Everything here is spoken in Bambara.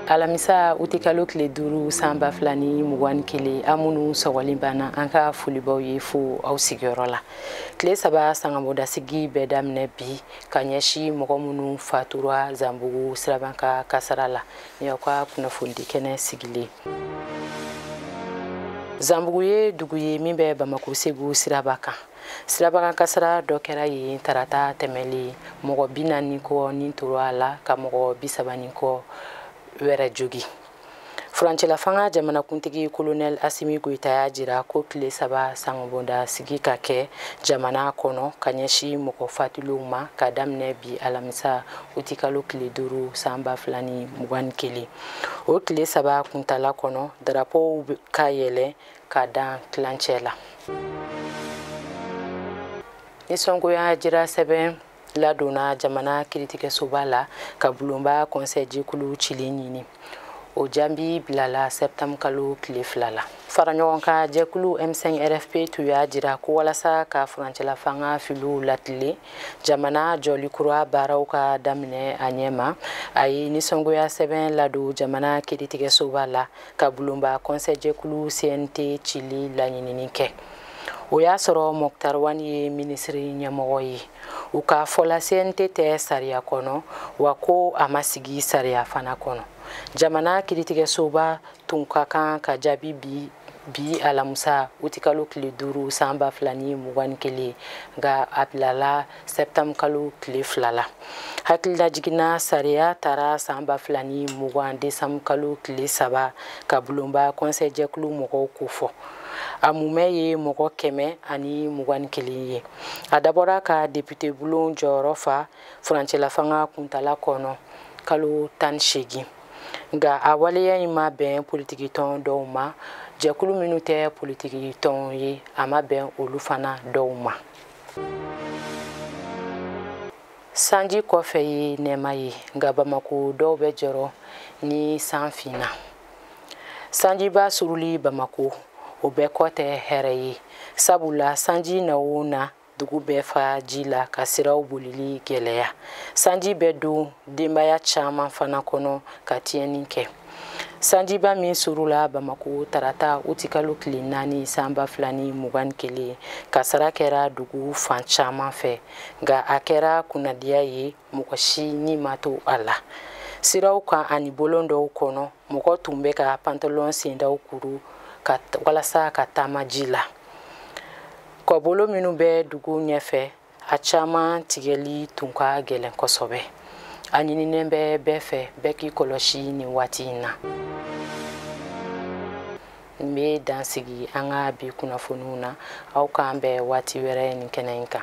Alamisa utikalo tile 5 san 2021, an minnu sɔgɔli banna, an ka folibaw ye fo aw sigiyɔrɔ la. Tile 3 sangabondasigi bɛɛ daminɛ bi ka ɲɛsin mɔgɔ minnu fatura Zanbugu sirabanka kasara la, ni aw ka kunnafonidi kɛnɛ sigilen. Zanbugu ye dugu ye min bɛ Bamako Segu siraba kan. Sirabakan kasara dɔ kɛra yen tarata tɛmɛlen, mɔgɔ 40 kɔ ni tora a la ka mɔgɔ 30 ni kɔ wɛrɛ jogi. Furancɛla fanga jamanakuntigi Colonel Assimi Goïta y'a jira ko tile 3 sangabonda sigi ka kɛ jamana kɔnɔ ka ɲɛsin mɔgɔ fatulenw ma ka daminɛ bi alamisa utikalo tile 5 san 2021. O tile 3 kuntala kɔnɔ, darapow ka yɛlɛn ka dan tilancɛ la. Nisɔngoya jira sɛbɛn ladonna jamana kiiritigɛsoba la ka bulonba conseil jɛkulu cilen ɲini. O jaabi bilala septembre kalo tile 2 la. Faraɲɔgɔnkan jɛkulu M5 RFP tun y'a jira ko walasa ka furancɛla fanga filiw latilen, jamana jɔli kura baaraw ka daminɛ a ɲɛ ma, a ye nisɔngoya sɛbɛn ladon jamana kiiritigɛsoba la ka bulonba conseil jɛkulu CNT cili laɲinini kɛ. O y'a sɔrɔ Moctar Ouane ye minisiri ɲɛmɔgɔ ye. U ka fɔla CNT tɛ sariya kɔnɔ, wa ko a ma sigi sariya fana kɔnɔ. Jamana kiiritigɛsoba tun ka kan ka jaabi bi alamisa utikalo tile 5 san 2021, nka a bilala septembre kalo tile 2 la. Hakililajiginna sariya taara san 2020 décembre kalo tile 3 ka bulonba conseil jɛkulu mɔgɔw kofɔ. A mumɛ ye mɔgɔ 121 ye. A dabɔra ka député bulon jɔyɔrɔ fa furancɛla fanga kuntala kɔnɔ kalo 18. Nka a waleya in ma bɛn politikitɔn dɔw ma, jɛkulu minnu tɛ politikitɔnw ye, a ma bɛn olu fana dɔw ma. Sanji kɔfɛ ye nɛɛma ye, nka Bamako dɔw bɛ jɔrɔ ni san finna. Sanjiba suruli Bamako, o bɛɛ kɔ tɛ hɛrɛ ye, sabula sanji na o na dugu bɛɛ fa ji la ka siraw bolili gɛlɛya. Sanji bɛ don denbaya caman fana kɔnɔ ka tiɲɛni kɛ. Sanjiba min surula Bamako tarata utikalo tile 4 san 2021, kasara kɛra dugu fan caman fɛ, nka a kɛra kunnadiya ye, mɔgɔ si ni ma to a la. Siraw kan ani bolon dɔw kɔnɔ, mɔgɔ tun bɛ ka pantalon sendaw kuru walasa ka taama ji la. Kɔbolo minnu bɛ dugu ɲɛfɛ, a caman tigɛli tun ka gɛlɛn kosɛbɛ. A ɲininen bɛ bɛɛ fɛ, bɛɛ k'i kɔlɔsi nin waati in na. N bɛ dan sigi an ka bi kunnafoniw na. Aw k'an bɛn waati wɛrɛ nin kɛnɛ in kan.